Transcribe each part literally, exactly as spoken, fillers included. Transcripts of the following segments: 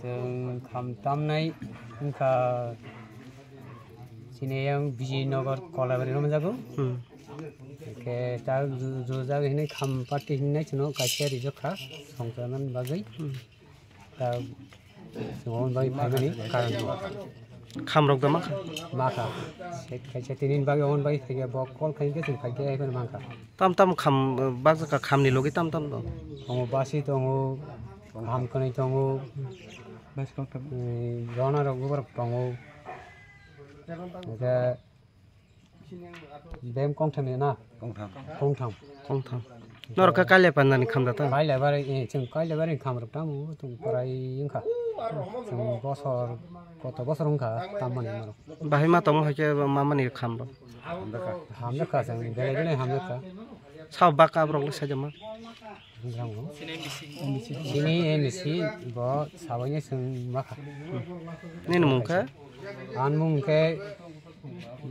Chwng kham tamnai wngkha, chini yang Vijaynagar Kolabari romjago. Hmm. Khe ta ju-, jujak hinwi kham party hinwi chwngno kaisa rijak kha songcharnani bagwi. Hmm. Ta chwng bai phaimani karon. Khamrok da makha? Makha. Set khaisa tinin bagwi on bai phaiya, bok call khaikhe chwng phaikhe ai phano mankha. Tam tam kham, bakjak kha khamni logi tam tam do. Tongo basi tongo, kham kwnwi tongo. Basi kok tam. Eh, rona rok borok tongo. Oke. Bem kongtham ni na? Kongtham. Kongtham. Kongtham. Norok khe kailai pandani kham da ta? Kailai bari, eh, chwng kailai bari kham rok tamo, tong korai wngkha. Chwng bosor, koto bosor wngkha, tam mani norok. Bahai ma tongo hai khe ma mani kham rok? Hamjakha chwng, belai belai hamjakha. Sao bak aborok le sajama? Chini M D C bo sabaini chwng makha. Nini mung khe? Ani mung khe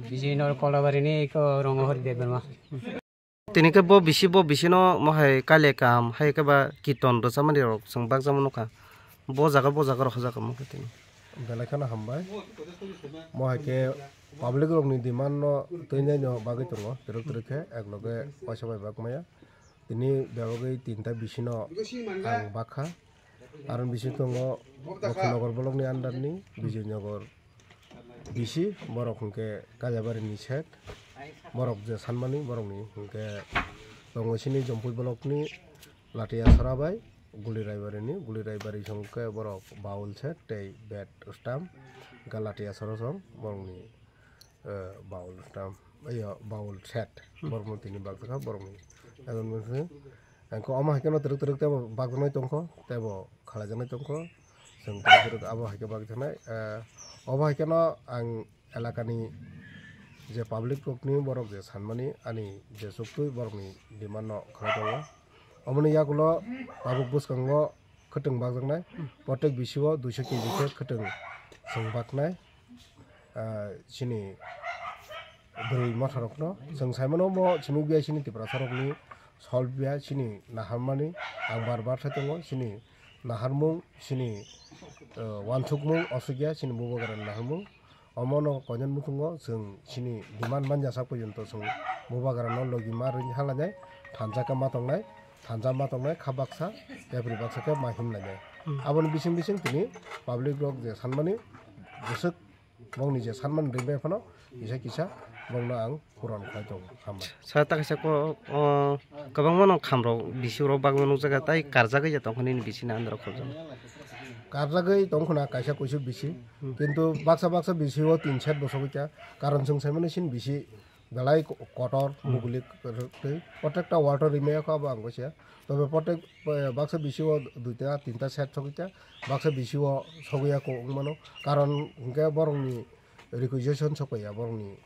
Vijaynagar Kolabari ni eko Rongohori Debbarma. Tini khe bo bisi, bo bisi no mohai kaile kam, hai khe ba kirton rwchapmani rok chwng bakjama nukha. Bo jaga, bo jaga rok hajak kha mung khe tini. Belai kheno hambai. Mohai khe public rokni demand no twinai no bagwi tongo, twrwk twrwk khe, ek loge waisa bai bak maya. Tini bebagwi tinta bisino ang bakha. Aro bisi tongo Bokhanogor block ni under ni Vijaynagar bisi, borok hwnkhe Kailaibari ni side. Borok je sanmani borokni hwnkhe tongo sini Jompui block ni Latia Sora bai Guliraibari ni, Guliraibari hwnkhe borok Baul side tei bet stam hwnkhe Latia Sora song borokni eh, Baul tam, iyo, Baul set, borokno tini bakjakha, borokni. Eboni mungkhe, ang khe omo hai kheno twrwk twrwk teibo bakjaknai tongkho, teibo khalaijaknai tongkho, chwng twrwk twrwk abo hai khe bakjaknai. Eh, obo hai kheno ang elakani je public rokni borok je sanmani ani je chuktwi borokni demand no khlai tongo. Omoni yagulo tabuk bwskango khwtwng bakjaknai, protek bisio duiso keji khe khwtwng chwng baknai. Ah, chini bwrwi motharokno chwng saimano, omo chini nukya chini Tiprasarokni solve ya chini naharmani. Ang bar bar sai tongo, chini naharmung, chini, ah, wansukmung osukya chini Bubagrani naharmung. Omono koinani muchungo chwng chini demand manya sak porjonto chwng Bubagrano logi ma rwngwi halainai, thansa khe ma tongnai, thansa ma tongnai, kha baksa, yapri baksa khe ma himlainai. Hmm. Aboni bising bising tini public rok je sanmani bwswk, bongni je sanmani rwngbai phano kisa kisa bongno ang puron khlai tongo. Hambai. Sa ta kaisa ko, o, kwbangma no khamrok bisi rok bagwi nukjago, tai karjagwi ya tongkha nini bisi ni under o khobjagwi. Karjagwi tongkhwna kaisa kuisu bisi, hmm, kintu baksa baksa bisi o tin set bo sogwi kha, karon chwng saimani sini bisi belai ko-, kotor, hmm, buguli kwrwk twi, protekta ward o rimaya kho abo ang khe sia. Tobe protek, eh, baksa bisi o duita tinta set sogwi kha, baksa bisi o sogwi ya kho wngmano, karon hwnkhe borokni requisition sokpaiya borokni.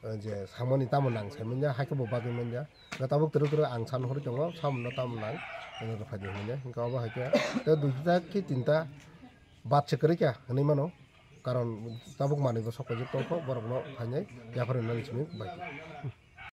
Eh, je samani tamo nang sai manya, hai khe bo bagwi manya. Ga tabuk twrwk twrwk ang san hori tongo, samano tamo nang, ano rw phaidi hinwi manya. Hwnkhe obo hai khe, tei duita khe tinta bad se kwrwi kha hinwi mano. Karon tabuk manwi bo sok paijak tongkho, borokno phainai yaphar rwnani simi bai.